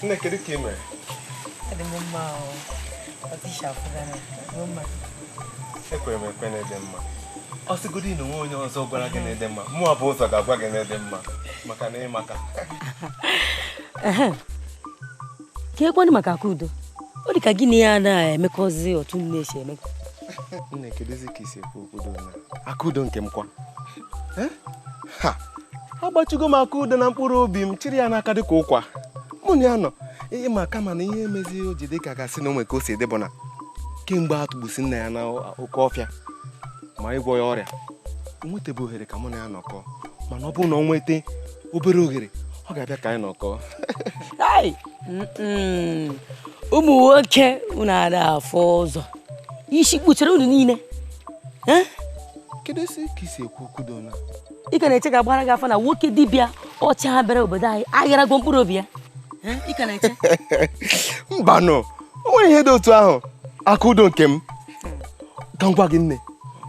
Nne, kedu ka ị mere? Adị m mma o. Ọtịsha afụgana. Mma. Ekwere m ekwe na ịdị mma. Ọ sịgodi na onwe onye ọzọ gwara gị na ịdị mma, mụnwa bụ ụzọ ga-agwa gị na ịdị mma maka na ịmaka. Ka ekwenụ maka Akudo. Ọ dị ka gị na ya na-emekọzi otu nne si emekọ. Nne, kedụzi ka isi ekwu okwu na Akudo nke m kwa? Ha, agbachugo m Akudo na mkpụrụ obi m, chịrị ya n'aka dịka ụkwa. Mụ na ya nọ ịma kama na ihe emezi o ji dị ka gasị na onwe ka o si dị bụ na kemgbe a tụgbusi nna ya na oke ọfịa ma ịgwọ ya ọrịa, o nwetabe ohere ka mụ na ya nọkọ, mana ọ bụrụ na ọ nweta obere ohere ọ ga-abịa ka anyị nọkọ. Ụmụ nwoke unu ada afọ ụzọ, isi kpuchara unu niile. Kedu esi ka isi ekwu okwu dị na ị ka na-eche ka agbara gị afọ na nwoke dibịa ọcha bịara obodo anyị agharago mkpụrụ obi ya? Ị ka na-eche? Mbanụ, o nwere ihe dị otu ahụ. Akudo nke m, ka m gwa gị nne,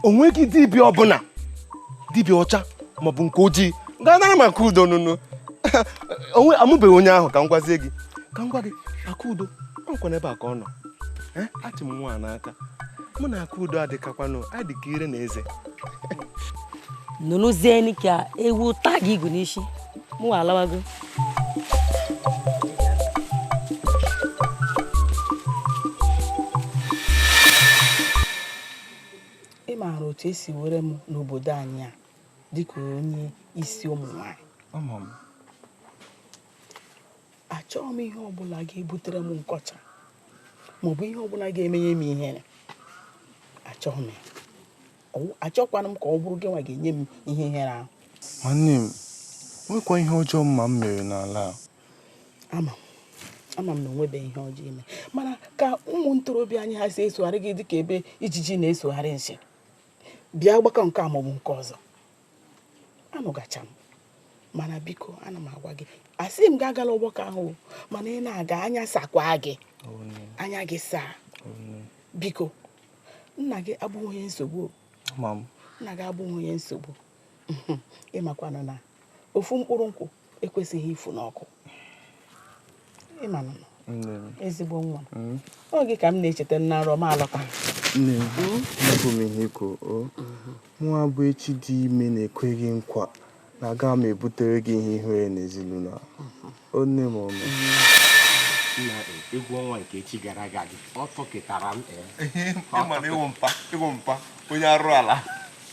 o nweghị dibịa ọbụla, dibịa ọcha maọbụ nke ojii ga-anara m Akudo nụnụ. Onwe amụbeghị onye ahụ. Ka m gwazie gị, ka m gwa gị, Akudo ọ n'ebe a ka ọ nọ. Achị m nwa n'aka, mụ na Akudo adịkakwanụ, adị ka ire na eze. Nụrụzieni ka ewu taa gị igu n'isi, mụ alawago. Ị maara otu esi were m n'obodo anyị a dịka onye isi ụmụ nwanyị. Achọghị m ihe ọbụla ga-ebutere m nkọcha maọbụ ihe ọbụla ga-emenye m ihere. Achọghị m ya. Achọkwana m ka ọ bụrụ gị nwa ga-enye m ihe ihere ahụ. Nwanne m, nwekwa ihe ọjọọ mma m mere n'ala a. Ama m na onwebeghị ihe ọjọọ ime, mana ka ụmụ ntorobịa anyị ha si esogharị gị dịka ebe ijiji na-esogharị nsị, bịa gbakọ nke a maọbụ nke ọzọ. Anụgacha m, mana biko ana m agwa gị, asị m gị agala ọgbakọ ahụ, mana ị na-aga anya sakwa gị, anya gị saa. Biko, nna gị abụghị onye nsogbu. Nna gị abụghị onye nsogbu. Ịmakwanụ na ofu mkpụrụ nkwụ ekwesịghị ifu n'ọkụ. Ịmanụ ezigbo nwa, ọ gị ka m na-echeta na nrọ m alọta. Nne m, m ihe ikwu, nwa bụ echi dị ime na-ekweghị nkwa na aga m ebutere gị ihe ihere n'ezinụlọ a. Nne m ọma. Nna, egwu ọnwa nke echi gara aga gị ọ tọkịtara m. Ịma na ịwụ mpa onye arụ ala.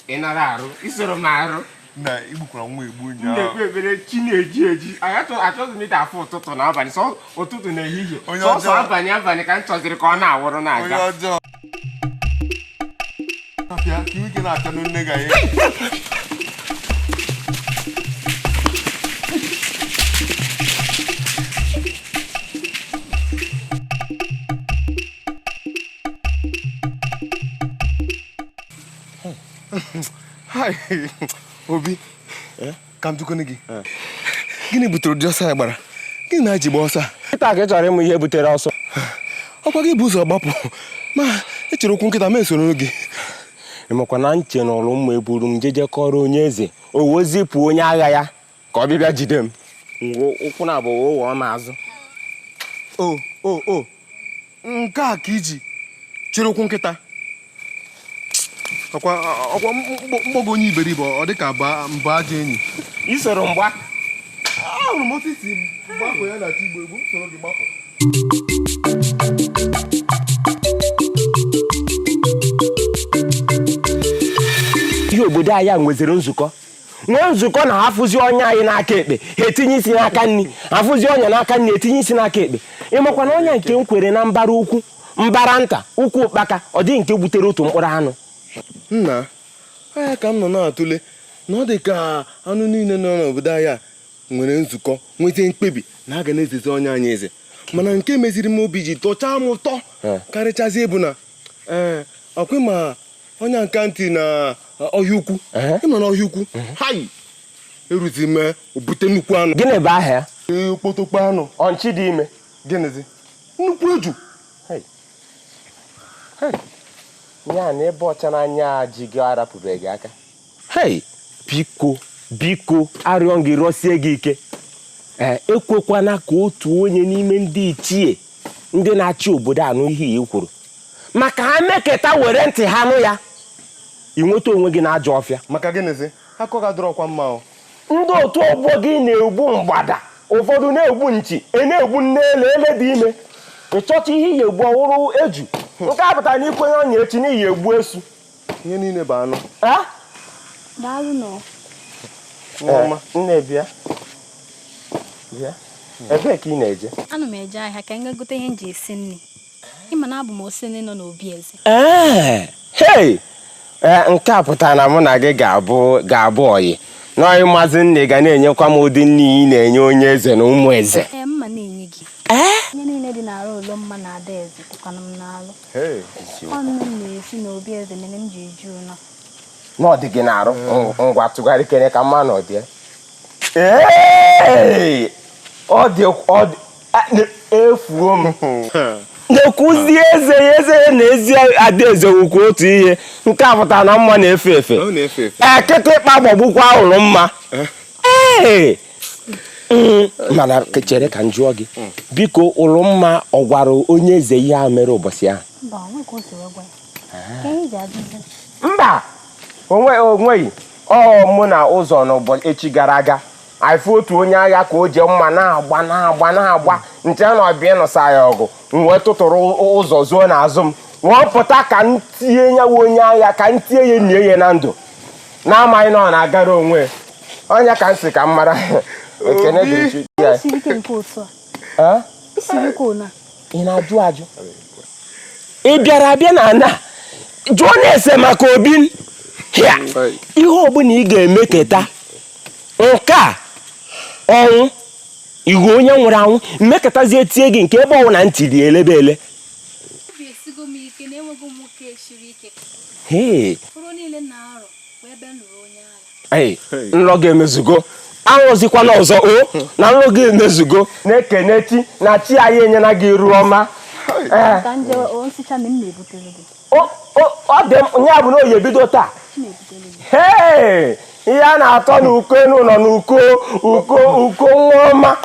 Ị nara arụ, isoro m arụ. Na igbukwara nwa egbu ụnyaahụ. Na-ekpe ekpere chi na-eji eji. Achọghị m ịda afọ ụtụtụ na abalị, sọ ụtụtụ na ehihie. Sọsọ abalị abalị ka m chọziri ka ọ na-awụrụ na-aga. Onye ọjọọ. Apịa, ka iwe ike na-apịa nne gị anyị. Obi, ka m jụkwanụ gị, gịnị butere ụdị ọsọ anyị gbara? Gịnị na ji gba ọsọ a? Nkịta ka ị chọrọ ịmụ ihe butere ọsọ. Ọkwa gị bụ ụzọ gbapụ, ma echere okwu nkịta ma esoro gị. Ị makwa na nche n'ọrụ mma eburu m jeje kọrọ onye eze, o wee zipụ onye agha ya ka ọ bịa jide m. Ụkwụ na abụọ wụọ m azụ. O o o, nke a ka iji chere okwu nkịta. Ọkwa mkpọgo onye iberibe, ọ dị ka mbụ ajọ enyi. Isoro mgba. Ahụrụ m otu isi gbapụ ya na chi igbo egbu, m soro gị gbapụ. Ihe obodo anyị a nweziri nzukọ, nwee nzukọ na afụzi ọnya anyị n'aka ekpe, ha etinye isi n'aka nri, afụzi ọnya n'aka nri, etinye isi n'aka ekpe. Ịmakwa na ọnya nke m kwere na mbara ukwu, mbara nta, ukwu ụkpaka, ọ dịghị nke gbutere otu mkpụrụ anụ. Nna, anya ka m nọ na-atụle na ọ dị ka anụ niile nọ n'obodo anyị a nwere nzukọ nweta mkpebi na a ga na-ezezi ọnya anyị eze, mana nke meziri m obi ji tọchaa m ụtọ karịchazie bụ na ọkwa ma ọnya nke ntị na ọhịa ukwu, ịma na ọhịa ukwu hai eruzi m obute nnukwu anụ. Gịnị bụ aha ya? Okpotokpo anụ. Ọnchi dị ime. Gịnịzi? Nnukwu eju. Ya na ebe ọcha n'anya ji gị arapụbeghị aka. Hei, biko biko, arịọ gị rịọsie gị ike. Ee, ekwekwana ka otu onye n'ime ndị ichie ndị na-achị obodo anụ ihe i kwuru, maka ha meketa were ntị ha nụ ya, ị nweta onwe gị n'ajọ ọfịa. Maka gịnịzi? Akọ ga adịrọkwa mma o. Ndị otu ọgbọ gị na-egbu mgbada, ụfọdụ na-egbu nchi, e na-egbu nne ele ele dị ime. Ị chọcha ihe iyi egbu ọhụrụ eju nke a pụtara na ikwenye ọnya echi n'ihi egbu esu. Ihe niile bụ anụ. Nne bịa. Bịa. Ebee ka ị na-eje? Ana m eje ahịa ka m gaa gote ihe m ji esi nri. Ịma na abụ m osi nri nọ n'obi eze. Ee, hei! Nke a pụtara na mụ na gị ga-abụ ọyị. Na ịmazi nne ga na-enyekwa m ụdị nri ị na-enye onye eze na ụmụ eze. Ee, mma na-enye gị. Ihe niile dị n'arụ ụlọ mma na ada eze dịkwanụ m n'alụ. Ọ nne m na-esi n'obi eze mere m ji eju ụlọ. Na ọ dị gị n'arụ, ngwa tụgharị kene ka mma na ọ dị. Ee! Ọ dị efuo m. Na-ekwuzi eze ya eze ya na ezi adaeze wukwu otu ihe. Nke a pụtara na mma na-efe efe. Kịtịkpa gbagbukwa ụlọ mma. Ee! Mana chere ka m jụọ gị, biko ụlọ mma ọ gwara onye eze ihe a mere ụbọchị ahụ? Mba, onweghị. Ọ mụ na ụzọ n'ụbọchị echi gara aga anyị otu onye agha ka o jee mma na-agba na-agba na-agba nche na ọbịa ịnụsa ya ọgụ, m wee tụtụrụ ụzọ zuo n'azụ m wee pụta ka m tie ya onye agha ka m tie ya nie ya na ndụ, na-amaghị na ọ na-agara onwe onye ka m si ka m mara. Ị na-ajụ ajụ? Ị bịara abịa na ana jụọ na-ese maka obi ihe ọbụla ị ga-eme keta nke a ọnwụ igwe onye nwụrụ anwụ mmekọtazie tie gị nke ebe ọnwụ na ntị dị elebe ele. Nrọ gị emezugo, anwụzikwana ọzọ o na nrọ gị emezugo. Na-ekene chi na chi anyị enyela gị iru ọma. Ọ dị ya bụ na oyi ebido taa. Ee, ihe a na-atọ n'uko enu nọ n'uko uko uko nwa ọma.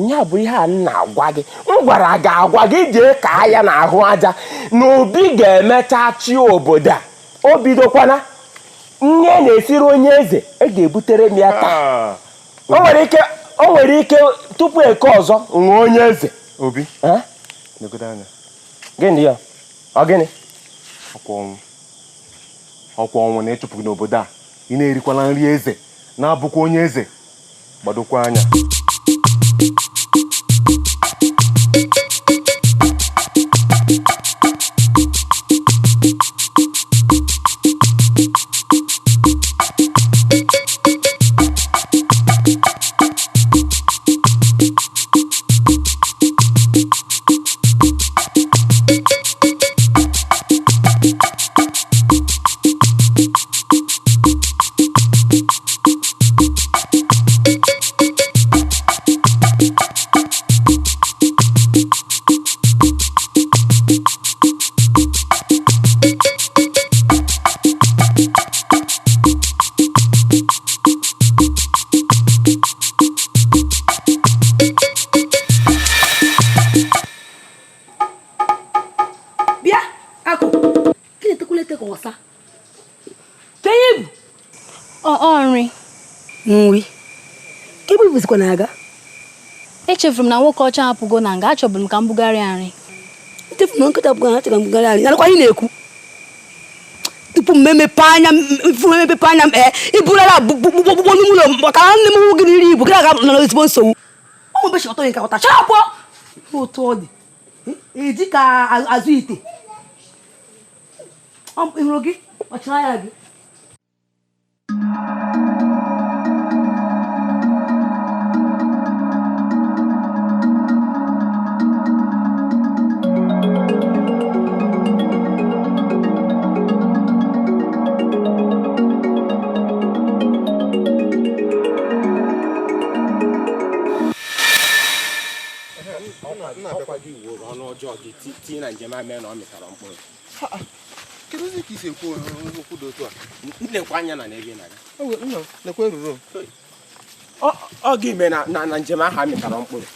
Ya bụ ihe a m na-agwa gị, m gwara gị agwa gị jee ka ya n'ahụ aja na obi ga-emecha chi obodo a. O bidokwana nne na-esiri onye eze, e ga-ebutere m ya taa. O nwere ike tupu eke ọzọ ṅụọ onye eze. Obi, gịnị ya? Ọ gịnị? Ọkwa ọnwụ na-echụpụ gị n'obodo a. Ị na-erikwala nri eze na-abụkwa onye eze, gbadokwa anya. Nri ka ebe ibuzikwa na-aga? Echefuru m na nwoke ọcha apụgo na nga, achọburu m ka m bugharịa nri. Echefuru m na nkịta apụgo na achọrọ m bugharịa nri. Nakwa anyị na-ekwu tupu m emepe anya m iburara gbugbo n'ime ụlọ maka nne m hụ gị n'iri ibu gị aga nọ n'ezigbo nsogbu. Ọ mụ bechi ọtọ nke ọta chapụ otu ọ dị eji ka azụ ite. Ọ hụrụ gị ọchịrị anya gị. Ọ gị mee na njem ahụ amịtara mkpụrụ.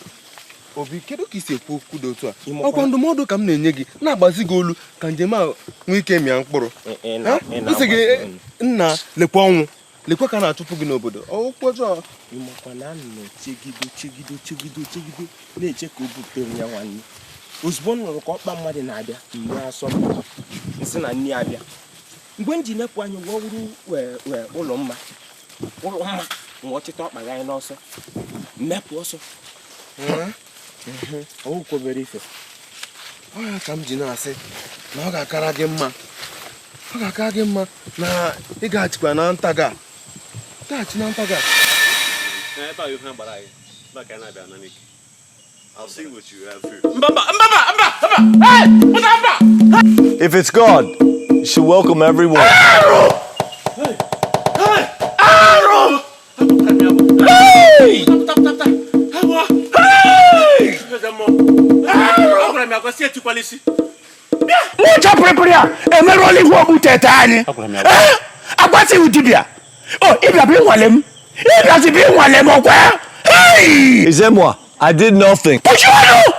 Obi, kedu ka i si ekwu okwu dị otu a? Ọkwa ndụmọdụ ka m na-enye gị, na-agbazi gị olu ka njem a nwee ike mịa mkpụrụ. Nsị gị nna, lekwa ọnwụ, lekwa ka a na-achụpụ gị n'obodo. Okwu ọjọọ. Ịmakwa na nọ chegide chegide chegide chegide na-eche ka o bupụta m ya nwanne. Ozugbo m nụrụ ka ọkpa mmadụ na-abịa, mgbe asọ m nsị na nne abịa. Mgbe m ji nepụ anya wee wuru ụlọ mma ụlọ mma nwa ọchịta ọkpa gị anyị n'ọsọ mmepụ ọsọ. Ọ kwobere ife. Ọ ya ka m ji na-asị na ọ ga-akara gị mma. Ọ ga-akara gị mma na ị gaghachikwa na ntaga. Gaghachi na ntaga. I'll see what you have here. If it's God, you should welcome everyone. Hey! Nwụcha pịrịpịrị a emerụọla ihu ogbu tete anyị. Agbasighị dibịa. O ịbịa bụ ịnwale m. Ịbịazi bụ ịnwale m ọkwa. Ezemwa, I did nothing. Kpuchie ọnụ!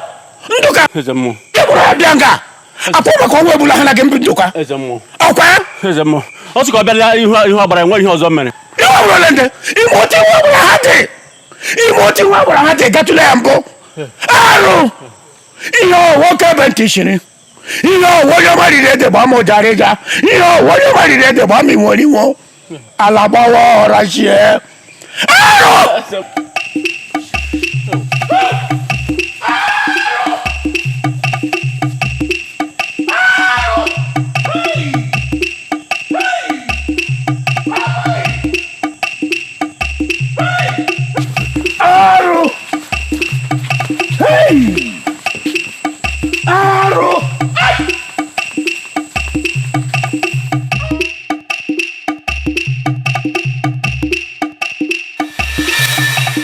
Ndụka! Ị bụrụ ya bịa nga. Akwụ maka ọnwa egbula ha na gị mbụ Ndụka. Ọkwa? Ọ sị ka ọ bịala ihu agbara enwe ihe ọzọ mere. Iwe ọbụla ndị ime otu iwe ọbụla ha dị. Ime otu iwe ọbụla ha dị gatụla ya mbụ. Arụ! Ihe nwoke ebe ntị shiri. Ihe onye ọma riri ede gbaa m ụjarị ja. Ihe onye ọma riri ede gbaa m inwo inwo. Ala gbawa ọra chie. Arụ! Arụ! Hey! Arụ!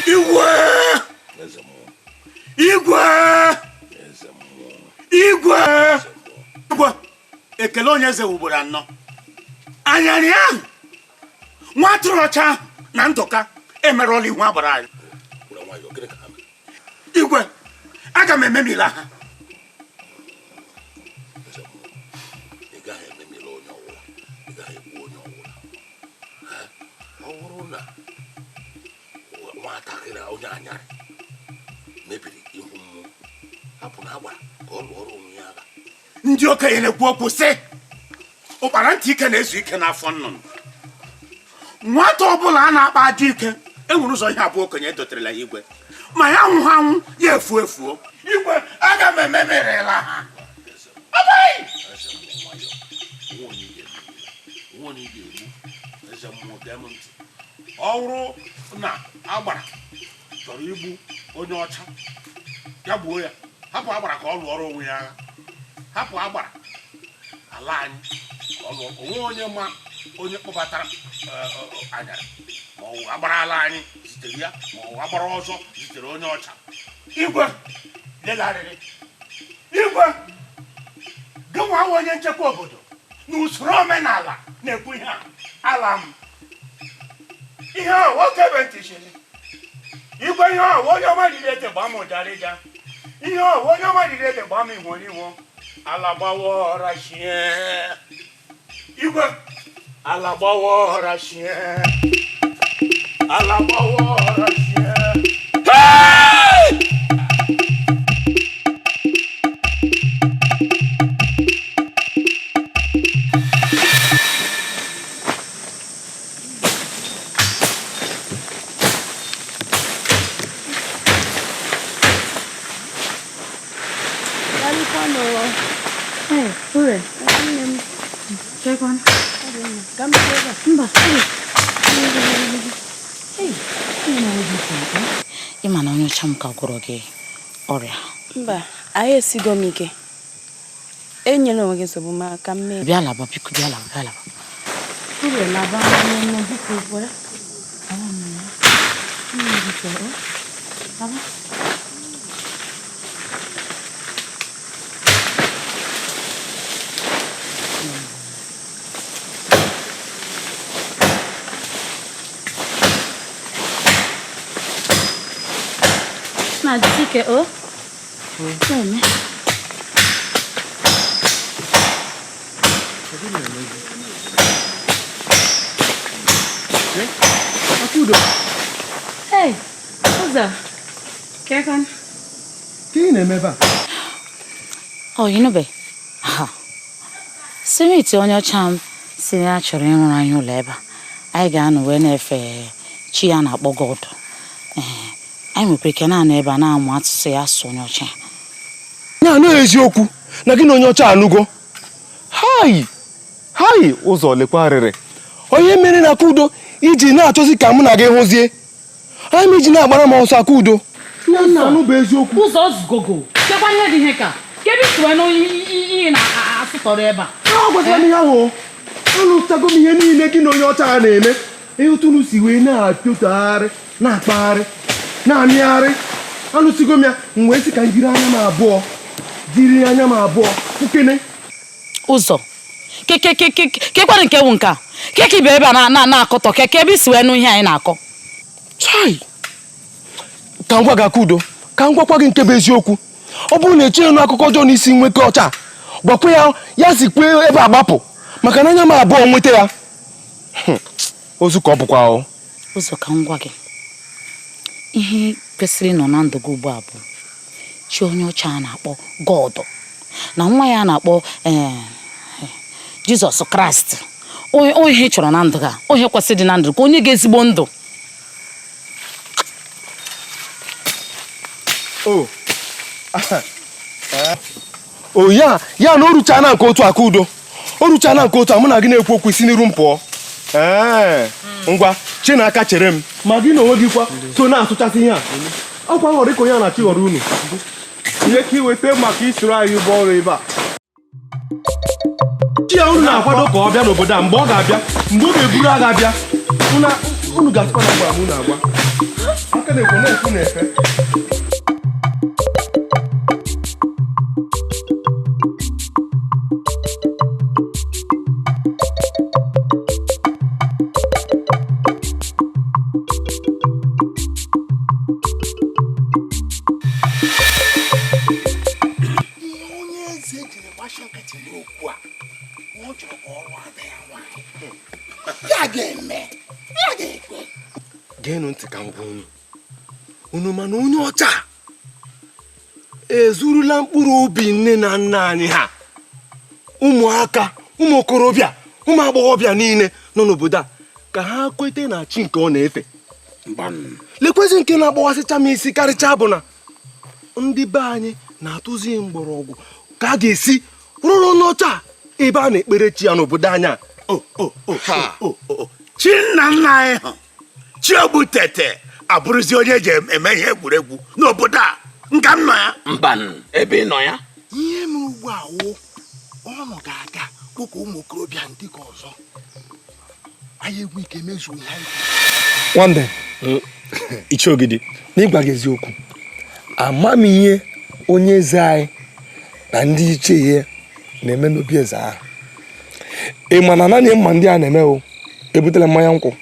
Igwe! Igwe! Igwe! Igwe! Ekele onye eze ugboro anọ. Anyarị ahụ, nwa atụrụ ọcha na Ndụka emerụọla ihu agbara anyị. Igwe, aga m ememila ha. Ị gaghị ememila onye ọbụla, ị gaghị egbu onye ọbụla. Ọ bụrụ na nwatakịrị onye anyarị mebiri ihu mmụọ, hapụ na agbara ka ọ lụọrọ onwe ya agha. Ndị okenye na-ekwu okwu sị, ụkpara ntị ike na-ezu ike n'afọ nnụnụ. Nwata ọbụla a na-akpa ajọ ike, enwere ụzọ ihe abụọ okenye doterela ya igwe. Ma ya nwụghị anwụ, ya efuo efuo. Igwe, aga m ememerela ha. Ọ bụrụ na agbara chọrọ igbu onye ọcha, ya gbuo ya. Hapụ agbara ka ọ lụọrọ onwe ya agha. Hapụ agbara ala anyị ka ọ lụọ onwe onye ma onye kpọbatara anyarị ma ọ bụ agbara ala anyị zitere ya ma ọ bụ agbara ọzọ zitere onye ọcha. Igwe, lelarịrị. Igwe, gị nwa onye nchekwa obodo na usoro omenala na-ekwu ihe a ala m. Ihe a nwoke ebe ntị shiri. Igwe, ihe a onye ọma riri ede gbaa m ụjarịja. Ihe a onye ọma riri ede gbaa m inwo inwo. Ala gbawa ọra shie. Igwe, ala gbawa ọra shie. Ala gbawa ọra shie. Hey! Ịma na onye ọcha m ka gwọrọ gị ọrịa. Mba, anyị esigo m ike. Enyela onwe gị nsogbu ma ka m mee. Bịa laba biko, bịa laba, bịa laba. Ure laba nne biko were. Laba. Nna jisi ike o. Na-eme. Akudo. Hey, ụzọ. Kekwan. Ka ị na-eme ebe a? Ọ ịnụbe. Ha. Simiti onye ọcha m si na ya chọrọ ịrụrụ anyị ụlọ ebe a. Anyị ga-anọ wee na-efe chi ya na-akpọ God. Ee, anyị nwekwara ike na-anọ ebe a na-amụ asụsụ ya asụ onye ọcha ya. Ya na eziokwu na gị na onye ọcha anụgo. Hai! Hai! Ụzọ lekwa arịrị. Onye mere na Akudo iji na-achọzi ka mụ na gị hụzie. Anyị ma iji na-agbara m ọsọ Akudo. Ihe nna anụ bụ eziokwu. Ụzọ zgogo. Kekwa ihe dị ihe ka. Kedu isi wee nụ ihe na-asụtọrọ ebe a? A gwazila m ihe ahụ. Anụtago m ihe niile gị na onye ọcha a na-eme. Ihe otu unu si wee na-apịotagharị, na-akpagharị, na-amịgharị. Anụsigo m ya, m wee sị ka m jiri anya m abụọ. Jiri anya m abụọ. Kwukene. Ụzọ. Kekwanụ nke wụ nke a. Keke ibe ebe a na-akọtọ keke ebe isi wee nụ ihe anyị na-akọ. Chai! Ka m gwa gị Akudo, ka m gwakwa gị nke bụ eziokwu. Ọ bụrụ na echeghị n'akụkọ ọjọọ n'isi nwoke ọcha, gwakwa ya ya sikwa ebe a gbapụ maka na anya m abụọ nweta ya. Ozu ka ọ bụkwa o. Ụzọ ka m gwa gị. Ihe kwesịrị ịnọ na ndụ gị ugbu a bụ chi onye ọcha a na-akpọ God na nwa ya a na-akpọ Jizọs Kraịst. Onye ihe ị chọrọ na ndụ gị a, onye kwesịrị dị na ndụ ka onye ga-ezigbo ndụ. O. O ya ya na o ruchana nke otu Akudo. O ruchana nke otu a mụ na gị na-ekwu okwu isi n'iru m pụọ. Ee, ngwa Chinaka chere m. Ma gị na onwe gị kwa so na-asụchasị ihe a. Ọkwa nghọrọ ka onye a na-achị ghọrọ unu. Ihe ka iweta maka isoro anyị ụgbọ ọrụ ebe a. Chi ya unu na-akwado ka ọ bịa n'obodo a mgbe ọ ga-abịa, mgbe ọ ga-eburu agha abịa, unu ga-asịkwa na mgbara m unu agwa. Aka na-ekwo na-ekwu na-efe. Geenụ ntị ka m gwa unu. Unu ma na onye ọcha ezurula mkpụrụ obi nne na nna anyị ha, ụmụaka, ụmụ okorobịa, ụmụ agbọghọbịa niile nọ n'obodo a ka ha kwete na chi nke ọ na-efe. Lekwezi nke na-agbawasịcha m isi karịchaa bụ na ndị be anyị na-atụzi mgbọrọgwụ ka a ga-esi rụrụ n'ọcha ebe a na-ekpere chi ya n'obodo anyị a. Chi nna nna anyị hụ, chi Ogbutete abụrụzi onye eji eme ihe egwuregwu n'obodo a nka m nọ ya. Mba, ebe ị nọ ya. Ihe mere ugbu a wụ ọnụ ga-aga kpọkọ ụmụ okorobịa ndị ka ọzọ. Anyị enwe ike mezuo ihe anyị kwuru. Nwanne, Ichie n'ịgwa gị eziokwu, ama m ihe onye eze anyị na ndị ichie ya na-eme n'obi eze ahụ. Ị ma na naanị mma ndị a na-eme o, ebutela mmanya nkwụ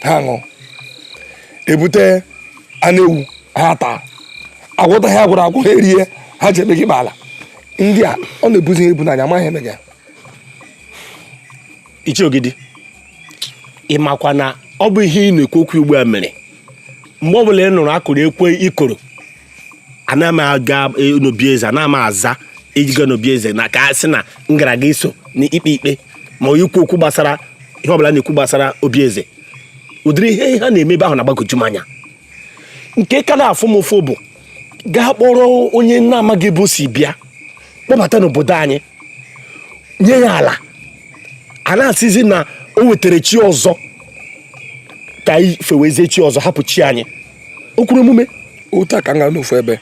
ha ṅụọ, ebute anụ ewu ha taa, agwọta ha agwụrụ agwụ ha erie, ha ji ebe gị ala. Ndị a ọ na-ebuzi ha ebu n'anya, amaghị eme gị. Ichie, ị makwa na ọ bụ ihe ị na-ekwu okwu ugbu a mere mgbe ọbụla ị nụrụ akụrụ ekwe ikoro, ana m aga n'obi eze, ana m aza ejiga n'obi eze na ka a sị na m gara gị iso n'ikpe ikpe ma ọ ikwu okwu gbasara ihe ọbụla na-ekwu gbasara obi eze. Ụdịrị ihe ha na-eme ebe ahụ na-agbagwoju m anya. Nke ka na-afụ m ụfụ bụ gaa kpọrọ onye na-amaghị ebe o si bịa kpọbata n'obodo anyị, nye ya ala, a na-asịzi na o wetara chi ọzọ ka anyị fewezie chi ọzọ, hapụ chi anyị. O kwuru omume. Otu a ka m gara n'ofu ebe,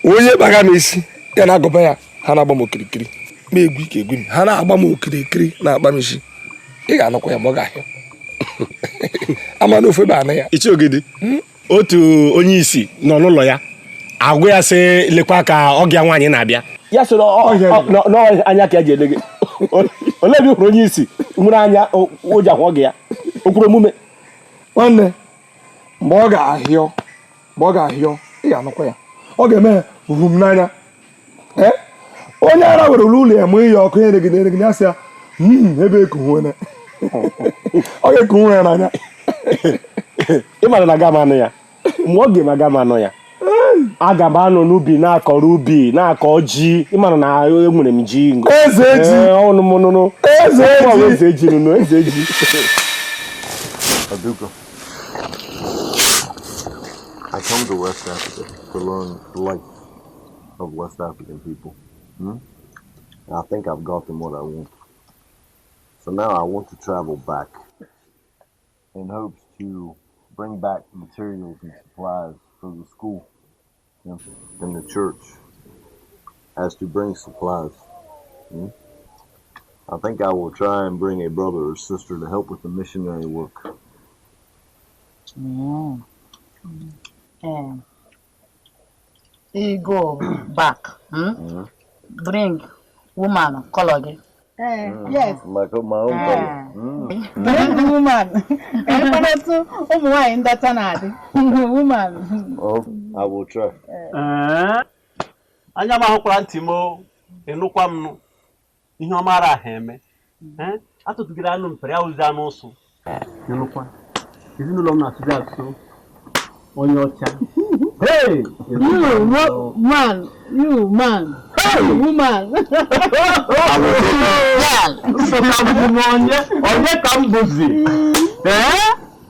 onye kpaga m isi ya na-agụba ya, ha na-agba m okirikiri, ma egwu ike egwu m, ha na-agba m okirikiri na-akpa m isi. Ị ga-anụkwa ya mgbe ọ ga-ahịa. Ama n'ofu ebe anụ ya. Ichie, otu onye isi nọ n'ụlọ ya agwa ya sị lekwa ka ọgịa nwaanyị na-abịa. Ya sị n'anya ka ya ji ele gị. Olee ebe ị hụrụ onye isi nwere anya o ji ahụ ọgị ya? O kwuru omume. Nwanne, mgbe ọ ga-ahịọ, Mgbe ọ ga-ahịọ, ị ga-anụkwa ya. Ọ ga-eme hụ m n'anya. Ee, onye ara were ụlọ ya mụ ihe ọkụ eregide eregide ya sị ya ebe ekuhuone. Ọ ga-ekunwu ya n'anya. Ị mara na aga m anụ ya. Mgbe ọ ga-eme aga m anụ ya. Aga m anọ n'ubi na-akọrọ ubi na-akọ ji. Ị mara na enwere m ji. Eze ji. Ọnụ m nụnụ. Eze ji. Eze ji nụnụ, eze ji. Aduka, I come to West Africa to learn the life of West African people. And I think I've gotten what I want. So now I want to travel back in hopes to bring back materials and supplies for the school and the church, as to bring supplies. I think I will try and bring a brother or sister to help with the missionary work. You go back. Bring woman color. Yes. Like my own color. Bring woman. Woman. Oh, I will try. Anya m ahụkwara ntị m ịnụkwa m nụ ihe ọma ara ahụ eme. Atụtụgide anụ mpere ya ụzi anụ ụsụ. Ịnụkwa ezinụlọ m na-asụzi asụ onye ọcha. Hey! You man, you man, hey! Woman.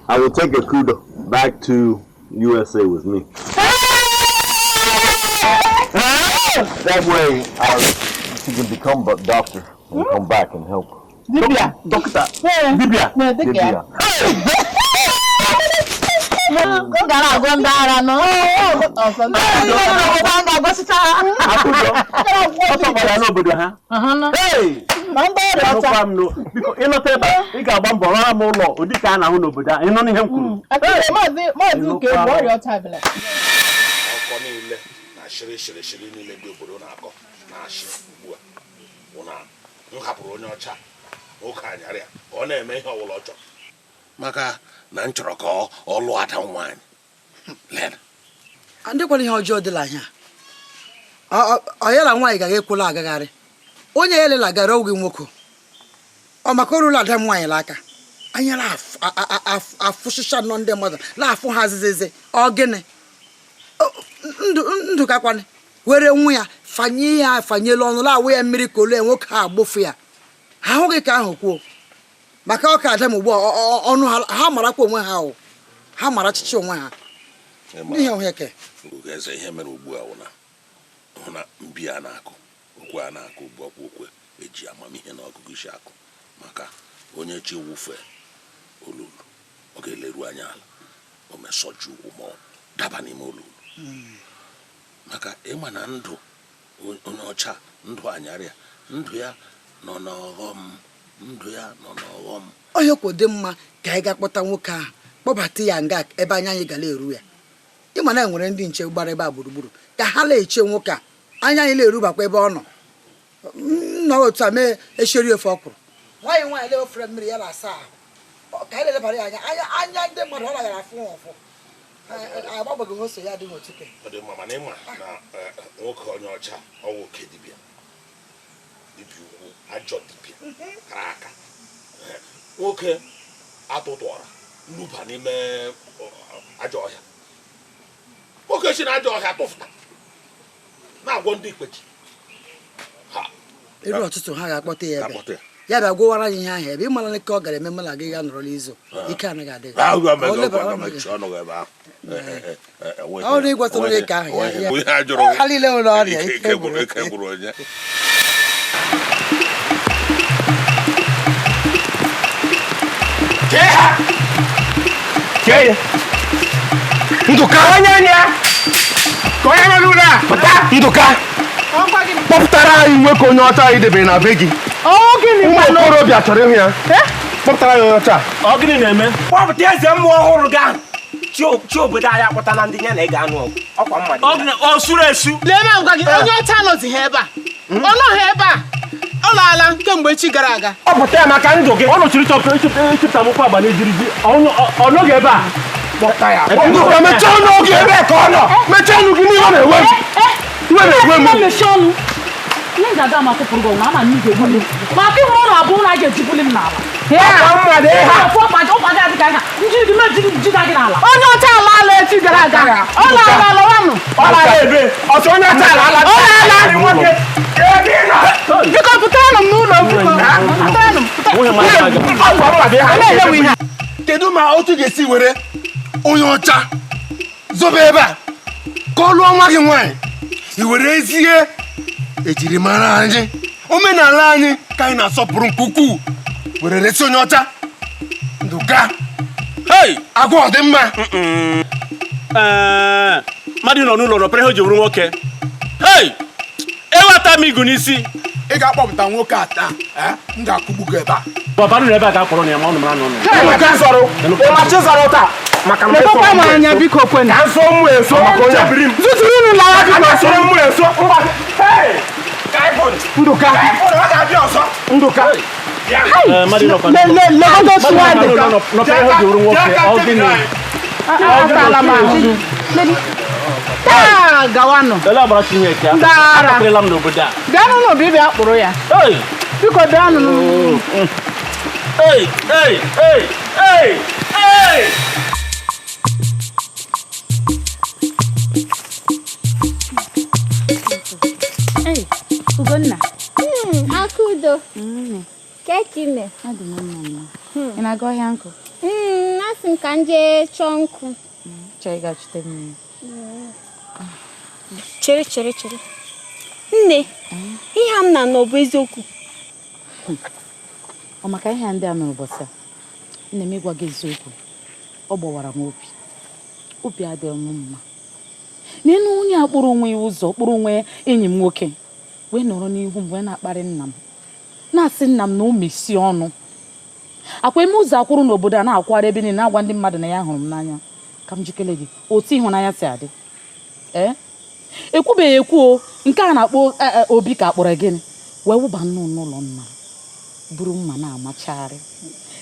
I will take Akudo back to USA with me. That way, she can become a doctor and come back and help. Dibia. Doctor. Dibia. Dibia. Ịlọta ebe a, ị ga-agba mbọ rọra m ụlọ ụdị ka a na-ahụ n'obodo a. Ịnụ n'ihe m kwuru. Ọkọ niile na shịrị shịrị shịrị niile dị obodo na-akọ na-ashị ugbu a bụ na m hapụrụ onye ọcha nwoke anyarị ya ka ọ na-eme ihe ọbụla ọ chọrọ maka na m chọrọ ka ọ lụọ ada nwaanyị. Ndị kwara ihe ọjọọ dịla ihe a ọ ya na nwaanyị gaghị ekwula agagharị onye ya elela gara oge nwoke ọ maka orula ada m nwaanyị n'aka anya na-afụsịcha nọ ndị mmadụ na-afụ ha azịzịzị ọ gịnị ndụ kakwanị were nwa ya fanye ya afanyela ọnụ na-awụ ya mmiri ka ole nwoke a agbụfụ ya ha ahụghị ka ahụ kwuo maka ọka ada m ugbu a ọnụ ha marakwa onwe ha o ha mara ọchịchị onwe ha n'ihe oheke eze ihe mere ugbu a hụ na mbi a na-akụ okwe a na-akụ ugbu a okwe eji amamihe na ọgụgụ isi akụ maka onye chi wụfe olulu ọ ga-eleru anya ala o mesọju ụkwụ ma ọ daba n'ime olulu maka ịma na ndụ onye ọcha ndụ anyarịa ndụ ya nọ n'ọghọm ndụ ya nọ n'ọghọm. Onye kwo dị mma ka anyị ga-akpọta nwoke ahụ kpọbata ya nga ebe anya anyị gara eru ya ịma na enwere ndị nche gbara ebe a gburugburu ka ha na-eche nwoke a anya anyị na-erubakwa ebe ọ nọ nọ otu a mee esheri ofe ọkwụrụ nwaanyị nwaanyị le ofere mmiri ya na-asa ahụ ka anyị lelebara ya anya anya ndị mmadụ ọ nagara afụ ụfụ agbagbaghi ose ya adịghị otu ke. Ọ dị mma mana ịma na nwoke onye ọcha ọwụ oke dibịa dibịa ukwu ajọ dibịa kara aka nwoke atụtụọra nnuba n'ime ajọ ọhịa nwoke si na ajọ ọhịa tụfụta na-agwọ ndị ikpechi eru ọtụtụ ha ga-akpọta ya ebe ya bịa gwọwara ya ihe ahụ ebe ị mara ka ọ gara eme mala gị ga nọrọ n'izu ike anaghị adịghị ọrụ ịgwatara gị ka ahụ ya ha niile nwere ọrịa ike gwụrụ onye. Ndụka Ndụka kpọpụtara anyị nwoke onye ọcha anyị debere na be gị. Ụmụ okorobịa chọrọ ịhụ ya. Kpọpụtara ya onye ọcha. Ọ gịnị na-eme? Kpọpụta eze mmụọ ọhụrụ gị ahụ. Chi obodo anyị akpọta na ndị ya na ị ga-anụ ọgụ. Ọkwa mmadụ. Ọ suru esu. Lee ma ngwa gị onye ọcha anọzighị ebe a. Ọ nọghị ebe a. Ọ laala kemgbe echi gara aga. Ọ pụta ya maka ndụ gị. Ọ nọchiri chọpụta m ụkwụ abalị jiri ji. Ọ nọghị ebe a. Kpọta ya. Ndụka mechie ọnụ oge ebe ka ọ nọ. Mechie ọnụ gị n'ihe na-ewe m. Iwe na-ewe m. Mechie ọnụ. Ihe ga-aga ma kụpụrụ gị na ama m ga-egbu m. Maka ịhụrụ ụlọ abụọ na a ga-ejibuli m n'ala. Onye ọcha alaala echi gara aga. Ọ laala alawanụ. Ọ laala ebe. Ọsọ onye ọcha alaala. Ọ laala. Biko pụtaranụ m n'ụlọ biko. Pụtaranụ m. Kedu ma otu ga-esi were onye ọcha zobe ebe a ka ọ lụọ nwa gị nwaanyị i were ezie ejirimara anyị omenala anyị ka anyị na-asọpụrụ nke ukwuu were resi onye ọcha Ndụka. Agwa ọ dị mma. Mmadụ nọ n'ụlọ nọpere ihe o ji bụrụ nwoke. Eweta m igu n'isi. Ị ga-akpọpụta nwoke a taa, m ga-akụgbu gị ebe a. Papa nụ ebe a ga-akpọrọ ya ma ọ nụ mara n'ọnụ. Lekọkwa m anya biko kwenu. Ka nso mụ eso maka onye biri m. Zụtụrụ unu lawa biko. Ka nso mụ eso. Ndụka. Ndụka. Taa gawanụ. Bịanụ n'obi bịa kpụrụ ya. Biko bịanụ. Ugonna. Akudo. Kekime. Ị na-aga ọhịa nkụ? Asị m ka m jee chọọ nkụ. Chọọ ịgachite mmiri. Chere chere chere. Nne, ihe a m na-anọ bụ eziokwu. Ọ maka ihe ndị a mere ụbọchị a. Nne m ịgwa gị eziokwu. Ọ gbawara m obi. Obi adịghị m mma. N'elu onye a kpụrụ onwe ya ụzọ, kpụrụ onwe enyi m nwoke, wee nọrọ n'ihu m wee na-akparị nna m. Na-asị nna m na o mesie ọnụ. Akwa ime ụzọ akwụrụ n'obodo a na-akwara ebe niile na-agwa ndị mmadụ na ya hụrụ m n'anya. Ka m jikere gị otu ịhụnanya si adị. Ee, ekwubeghị ekwu o, nke a na-akpọ obi ka akpọrọ gịnị wee wụba nnụnụ n'ụlọ nna m buru mma na-amachagharị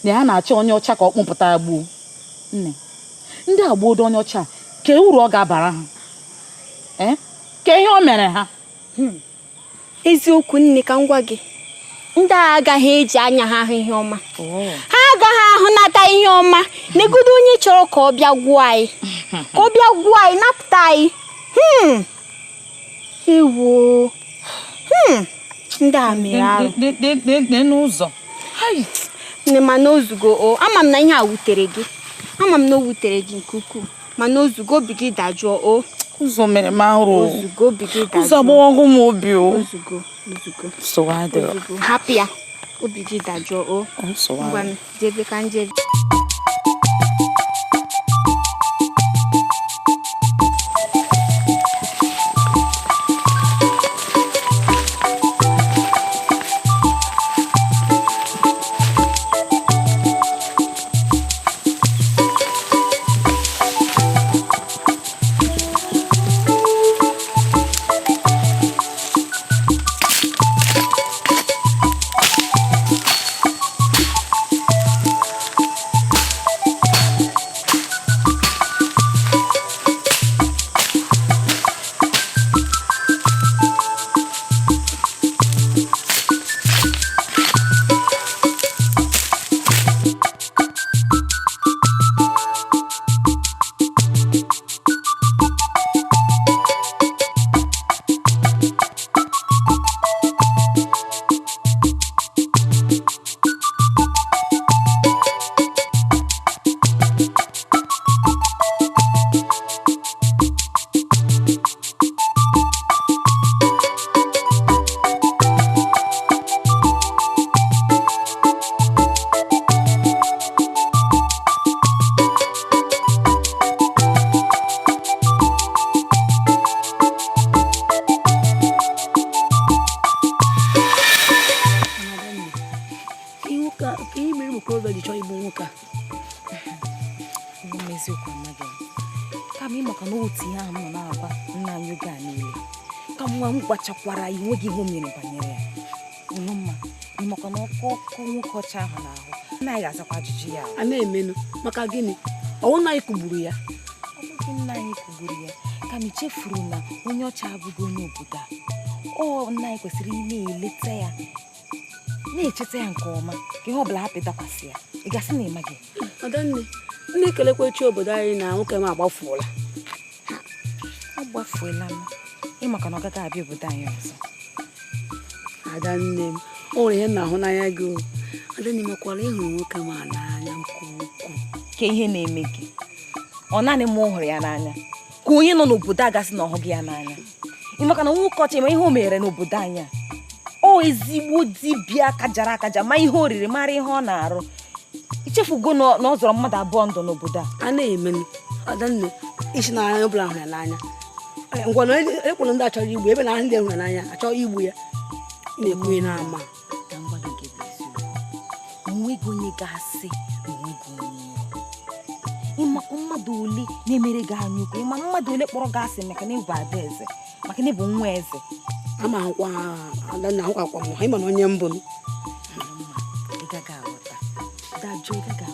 na ya na-achọ onye ọcha ka ọ kpụpụta ya gbuo. Nne, ndị a gbuodo onye ọcha kee uru ọ ga-abara ha? Ee, kee ihe o mere ha? Eziokwu nne, ka m gwa gị, ndị a agaghị eji anya ha ahụ ihe ọma. Ha agaghị ahụnata ihe ọma. Negodo onye chọrọ ka ọ bịa gwuo anyị, ka ọ bịa gwuo anyị, napụta anyị. Ewo. Ndị a mere arụ n'ụzọ. Nne, mana ozugo o, ama m na ihe a wutere gị. Ama m na o wutere gị nke ukwuu, mana ozugo obi gị dajụọ o. Ụzọ mere m arụ. Ozugo obi gị dajụọ. Ụzọ agbawago m obi o. Ozugo, ozugo. Nsogbu adịrọ. Ozugo, hapụ ya. Obi gị dajụọ o. Nsogbu Ngwa, adịrọ. jebe ka njebe. Gbachakwara ya nweghị ihe o mere banyere ya. Ụlọmma, maka na ọkụ ọkụ nwoke ọcha ahụ n'ahụ anaghị azakwa ajụjụ ya. A na-emenụ maka gịnị? Ọwụ nna anyị kụgburu ya. Ọ bụghị nna anyị kụgburu ya, kama ichefuru na onye ọcha abụghị onye obodo a. Ọ nna anyị kwesịrị ị na-eleta ya, na-echeta ya nke ọma ka ihe ọbụla hapụ ịdakwasị ya. Ị gasị na ịma gị. Adanne, nne ekelekwa chi obodo anyị na nwoke m agbafuola. Ọ gbafuola m ịmaka na ọ gaghị abịa obodo anyị ọzọ. Adanne m, o nwere ihe m na-ahụ n'anya gị o. Adanne makwara ịhụrụ nwoke m a n'anya nke ukwuu. Ka ihe na-eme gị, ọ naanị m hụrụ ya n'anya ka onye nọ n'obodo a gasị na ọ hụghị ya n'anya. Ịmaka na nwoke ọcha ma ihe o mere n'obodo anyị a, ọ ezigbo dibịa kajara akaja, ma ihe o riri mara ihe ọ na-arụ. Ichefugo na ọ zọrọ mmadụ abụọ ndụ n'obodo a. A na-eme Adanne, isi na anya ọbụla hụrụ ya n'anya. Ngwa na ekwuru ndị achọrọ igbu ebe na ndị hụrụ ya n'anya achọ igbu ya na-ekwu na-ama. Ka m gwa gị nke bụ eziokwu, onweghị onye ga-asị na onweghị onye. Ịmakwa mmadụ ole na-emere gị anya ukwu, ịma mmadụ ole kpọrọ gị asị maka na ịbụ ada eze, maka na ịbụ nwa eze. Ama ahụkwa Adanne, ahụkwakwa m ịma na onye mbụ m. Ị gaghị aghọta. Dajụ, ị gaghị aghọta.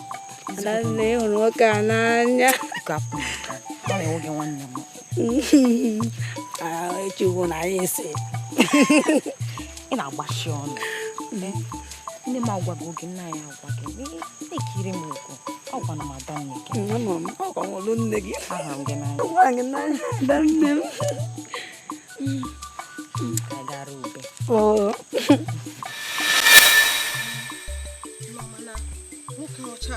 Adanne, ịhụrụ nwoke a n'anya. Biko hapụ m aka. Ọ na-enwe gị nwanne m. Echukwu na anyị ese. Ị na-agbashi ọnụ. Nne m agwaghị oge, nna anyị agwa gị. Na-ekiri m okwu. Ọ gwara m Adanne gị. Ama m, ọ kwa olu nne gị. Ahụrụ m gị n'anya. Ahụrụ m gị n'anya, Adanne m. Ka anyị gara ube. Oo. Mana nwoke ọcha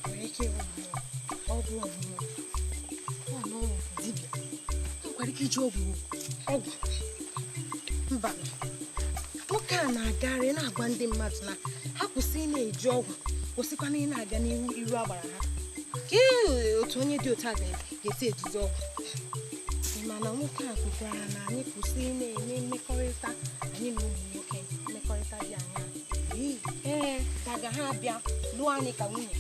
nwere ike ịwụ mmụọ, ọ bụ mmụọ, ọ na ọ bụ dibịa. O nwekwara ike iji ọgwụ ọgwụ. Mba, nwoke a na-agagharị na-agwa ndị mmadụ na ha kwụsị ị na-eji ọgwụ, kwụsịkwana ị na-aga n'ihu iru agbara ha. Ka otu onye dị otu a ga-esi ejizi ọgwụ. Mana nwoke a kwukwara na anyị kwụsị ị na-eme mmekọrịta anyị na ụmụ nwoke, mmekọrịta dị anya. Ee, daga ha abịa lụọ anyị ka nwunye,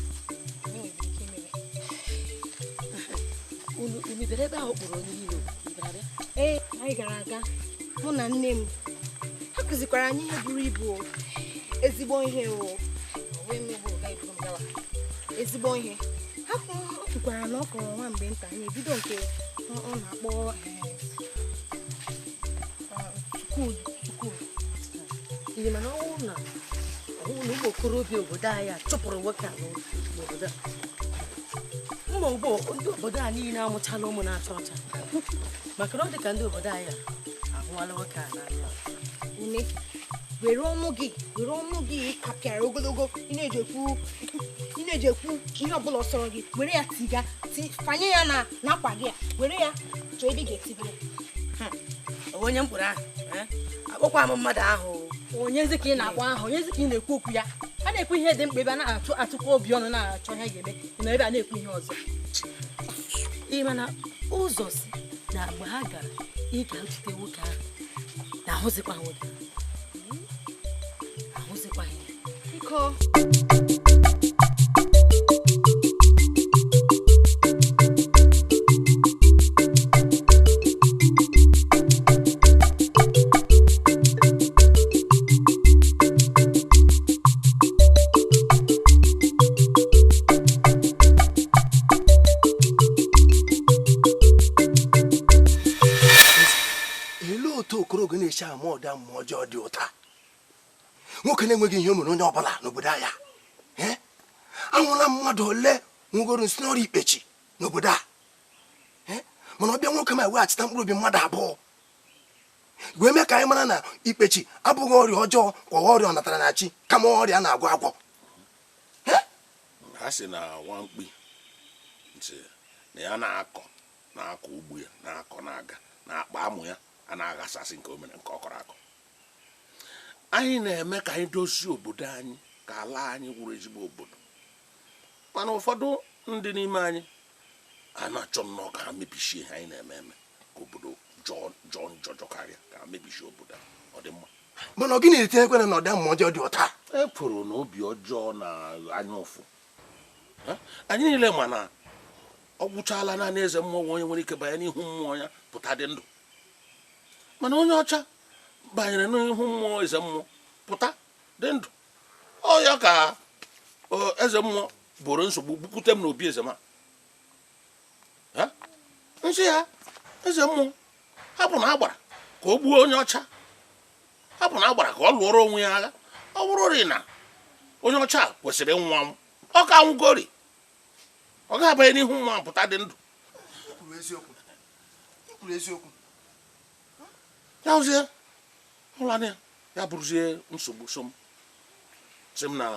anyị nwere ike imere. Unu bịara ebe ahụ kpọrọ onye niile bịara abịa? Ee, anyị gara aga, mụ na nne m. Ha kụzikwara anyị ihe buru ibu o, ezigbo ihe o. Ezigbo ihe. Ha kwukwara na ọ kọrọ nwa mgbe nta anyị ebido nke ọ na-akpọ skuul. Ihe mana ọ bụrụ na ụmụ okorobịa obodo anyị a chụpụrụ nwoke a n'obodo a, mma ugbo ndị obodo a niile amụchala ụmụ na-acha ọcha, maka na ọ dị ka ndị obodo anyị a ahụwala nwoke a n'anya. Une, were ọnụ gị, were ọnụ gị kapịara ogologo, ị na-eji ekwu ihe ọbụla ọ sọrọ gị, were ya tiga, fanye ya na n'akwa gị a, were ya chọọ ebe ị ga-etiga ya. Onye mkpụrụ ahụ, akpọkwa m mmadụ ahụ. Onyezi ka ị na-akpọ ahụ, onyezi ka ị na-ekwu okwu ya. A na-ekwu ihe dị mkpa ebe a na-atụ atụkọ obi ọnụ na-achọ ihe ga-eme, ị nọ ebe a na-ekwu ihe ọzọ. Ị mana ụzọ si na mgbe ha gara ịga ntute nwoke ahụ na ahụzikwa nwoke ahụzikwa ya. Biko. Ọjọọ dị ụta nwoke na-enweghị ihe o mere onye ọbụla n'obodo anya. Anwụla mmadụ ole nwụgoro nsị n'ọrịa ikpechi n'obodo a, mana ọbịa nwoke ma eweghachita mkpụrụ obi mmadụ abụọ wee mee ka anyị mara na ikpechi abụghị ọrịa ọjọọ kwa ọrịa ọ natara na chi, kama ọrịa na-agwọ agwọ. Ha sị na nwamkpi ntị na ya na-akọ na-akọ ugbo ya na-akọ na-aga na-akpa amụ ya a na-aghasasị nke o mere nke ọ kọrọ akọ. Anyị na-eme ka anyị dozie obodo anyị ka ala anyị wụrụ ezigbo obodo, mana ụfọdụ ndị n'ime anyị a na-achọ nnọọ ka ha mebisie ihe anyị na-eme eme ka obodo jọọ njọ jọkarịa, ka ha mebisie obodo a ọ dị mma. Mana ọ gịnị na-etinyekwa na ọdị mmụọ ọjọọ dị ụta? E kwuru na obi ọjọọ na anya ụfụ anyị niile, mana ọ gwụchaala naanị eze mmụọ onye nwere ike banye n'ihu mmụọ ya pụta dị ndụ, mana onye ọcha banyere n'ihu mmụọ eze mmụọ pụta dị ndụ. Ọ ya ka eze mmụọ boro nsogbu bukwute m n'obi eze ma Nsị ya eze mmụọ hapụ na agbara ka o gbuo onye ọcha, hapụ na agbara ka ọ lụọrọ onwe ya agha. Ọ bụrụ na onye ọcha kwesịrị ịnwụ anwụ, ọ ka anwụgori, ọ ga-abanye n'ihu nwa pụta dị ndụ. Ya ozie ụlọ ya ya bụrụzie nsogbu so m sị m na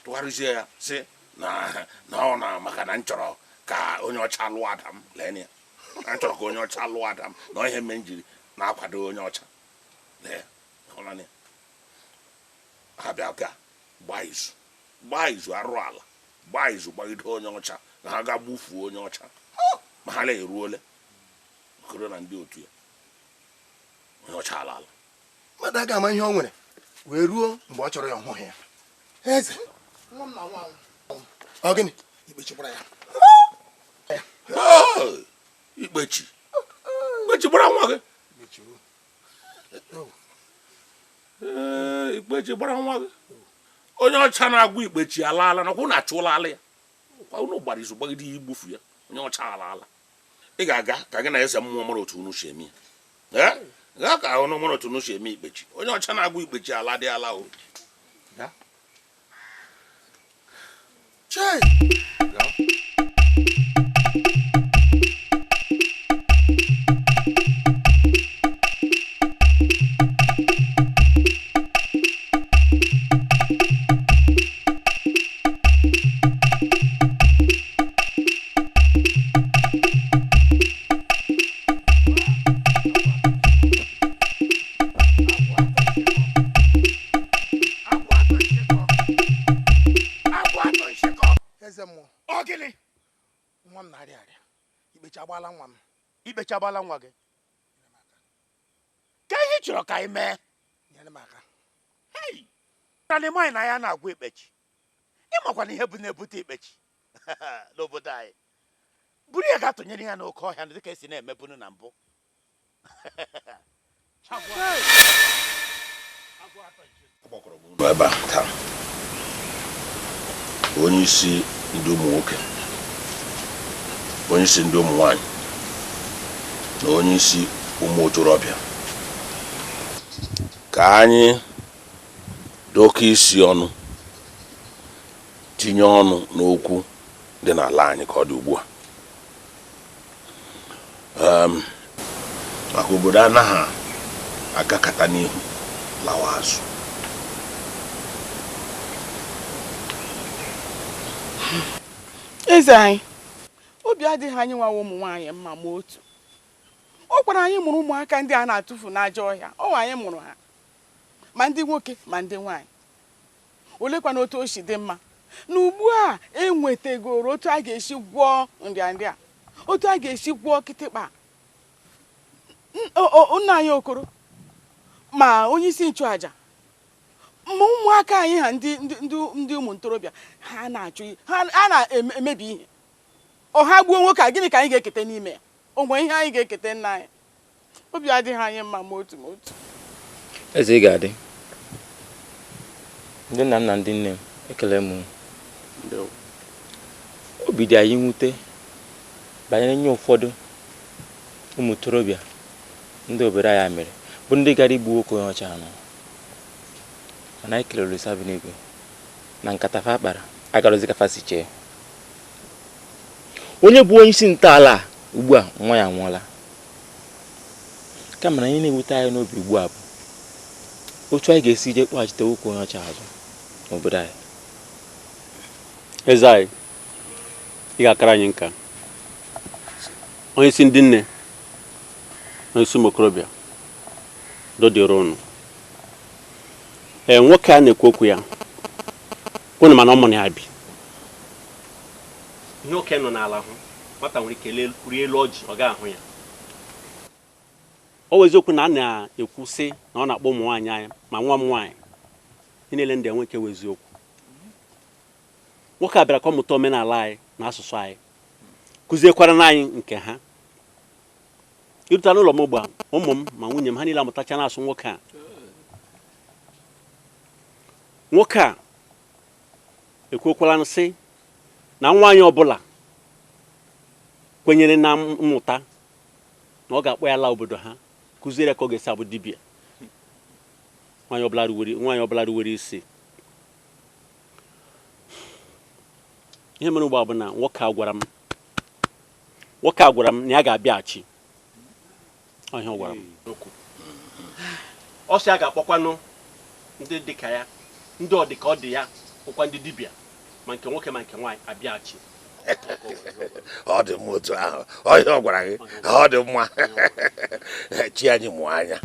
tụgharịzie ya sị na na ọ na maka na m chọrọ ka onye ọcha lụọ ada m. Lee ya, na m chọrọ ka onye ọcha lụọ ada m na ihe mme m jiri na-akwado onye ọcha. Lee ụlọ ya, ha bịa ka gbaa izu arụ ala, gbaa izu gbagide onye ọcha na ha ga gbufuo onye ọcha, ma ha na-eruole okoro na ndị otu ya onye ọcha ala ala. Mmadụ aga ama ihe ọ nwere wee ruo mgbe ọ chọrọ ya ọhụụ ya. Eze nwa m na nwa ọ gịnị ikpechikwara ya? Ikpechi gbara nwa gị. Ee, ikpechi gbara nwa gị. Onye ọcha na-agwụ ikpechi alaala nakwa unu achụla ala ya, kwa unu gbara izu gbagide ya igbufu ya. Onye ọcha alaala. Ị ga-aga ka gị na eze mmụọ mara otu unu si eme ya. Gaa ka unu mara otu unu si eme ikpechi. Onye ọcha na-agwụ ikpechi ala dị ala o. Chei! Ikpechagbala nwa gị. Ka ihe chọrọ ka anyị mee? Nyere m aka. Hei! Na ịmaghị na ya na-agwụ ikpechi. Ịmakwa na ihe bụ na-ebute ikpechi n'obodo anyị. Buru ya ga-atụnyere ya n'oke ọhịa dịka esi na-emebunu na mbụ. Ebe a taa, onye isi ndị ụmụ nwoke, onye isi ndị ụmụ nwanyị na onye isi ụmụ okorobịa, ka anyị doke isi ọnụ tinye ọnụ n'okwu dị n'ala anyị ka ọ dị ugbu a. Maka obodo anaghị agakata n'ihu lawa azụ. Eze anyị, obi adịghị anyị nwawa ụmụ nwaanyị mma ma otu. Ọ gwara anyị mụrụ ụmụaka ndị a na-atụfu n'ajọ ọhịa, ọ anyị mụrụ ha, ma ndị nwoke ma ndị nwaanyị. Olekwana otu o si dị mma na ugbu a enwetegoro otu a ga-esi gwọọ nrịanrịa, otu a ga-esi gwọọ kịtịkpa. Nna anyị Okoro ma onye isi nchụaja ma ụmụaka anyị ha ndị ụmụ ntorobịa ha na-achụ, ha na-emebi ihe. Ọ ha gbuo nwoke a, gịnị ka anyị ga-eketa n'ime ya? O nwere ihe anyị ga-eketa nna anyị? Obi adịghị anyị mma ma otu ma otu. Eze, ị ga-adị. Ndị nna m na ndị nne m, ekele m. Obi dị anyị mwute banyere nye ụfọdụ ụmụ ntorobịa ndị obodo anyị mere bụ ndị gara igbu nwoke onye ọcha anọ. Mana anyị kelere Olisa bi n'igwe na nkata fa kpara agarozi ka fa si chee. Onye bụ onye isi ntọala ugbu a, nwa ya anwụọla. Kama na ihe na-ewute anyị n'obi ugbu a bụ otu anyị ga-esi jee kpọghachite nwoke onye ọcha azụ n'obodo anyị. Eze anyị, ị ga-akara anyị nka. Onye isi ndị nne, onye isi ụmụ okorobịa, dodịrị ụnụ. Ee, nwoke a na-ekwu okwu ya, ụnụ mana ọ mụ na ya bi. Ihe oke nọ n'ala hụ, nwata nwere ike rie elu ọjị, ọ ga-ahụ ya. Ọ bụ eziokwu na a na-ekwu sị na ọ na-akpọ ụmụ nwaanyị anyị ma nwa m nwaanyị, ihe niile ndị nwoke wụ eziokwu. Nwoke a bịara ka ọ mụta omenala anyị na asụsụ anyị, kụziekwara anyị nke ha. Irute n'ụlọ m ugbu a, ụmụ m ma nwunye m ha niile amụtacha na-asụ nwoke a. Nwoke a ekwuokwala sị na nwaanyị ọbụla Kwenyere na mmụta na ọ ga-akpọ ya laa obodo ha, kụziere ya ka ọ ga-esi abụ dibịa. Nwaanyị ọbụla ruwere isi. Ihe mere ugbu a bụ na nwoke a gwara m na ya ga-abịaghachi. Ọ ihe ọ gwara m. Ọ sị ya ga-akpọkwanụ ndị dị ka ya, ndị ọ dị ka ọ dị ya, bụkwa ndị dibịa, ma nke nwoke ma nke nwaanyị, abịaghachi. Ọ dị mma otu ahụ. Ọ ihe ọ gwara gị, ọ dị mma. Chi anyị mụ anya.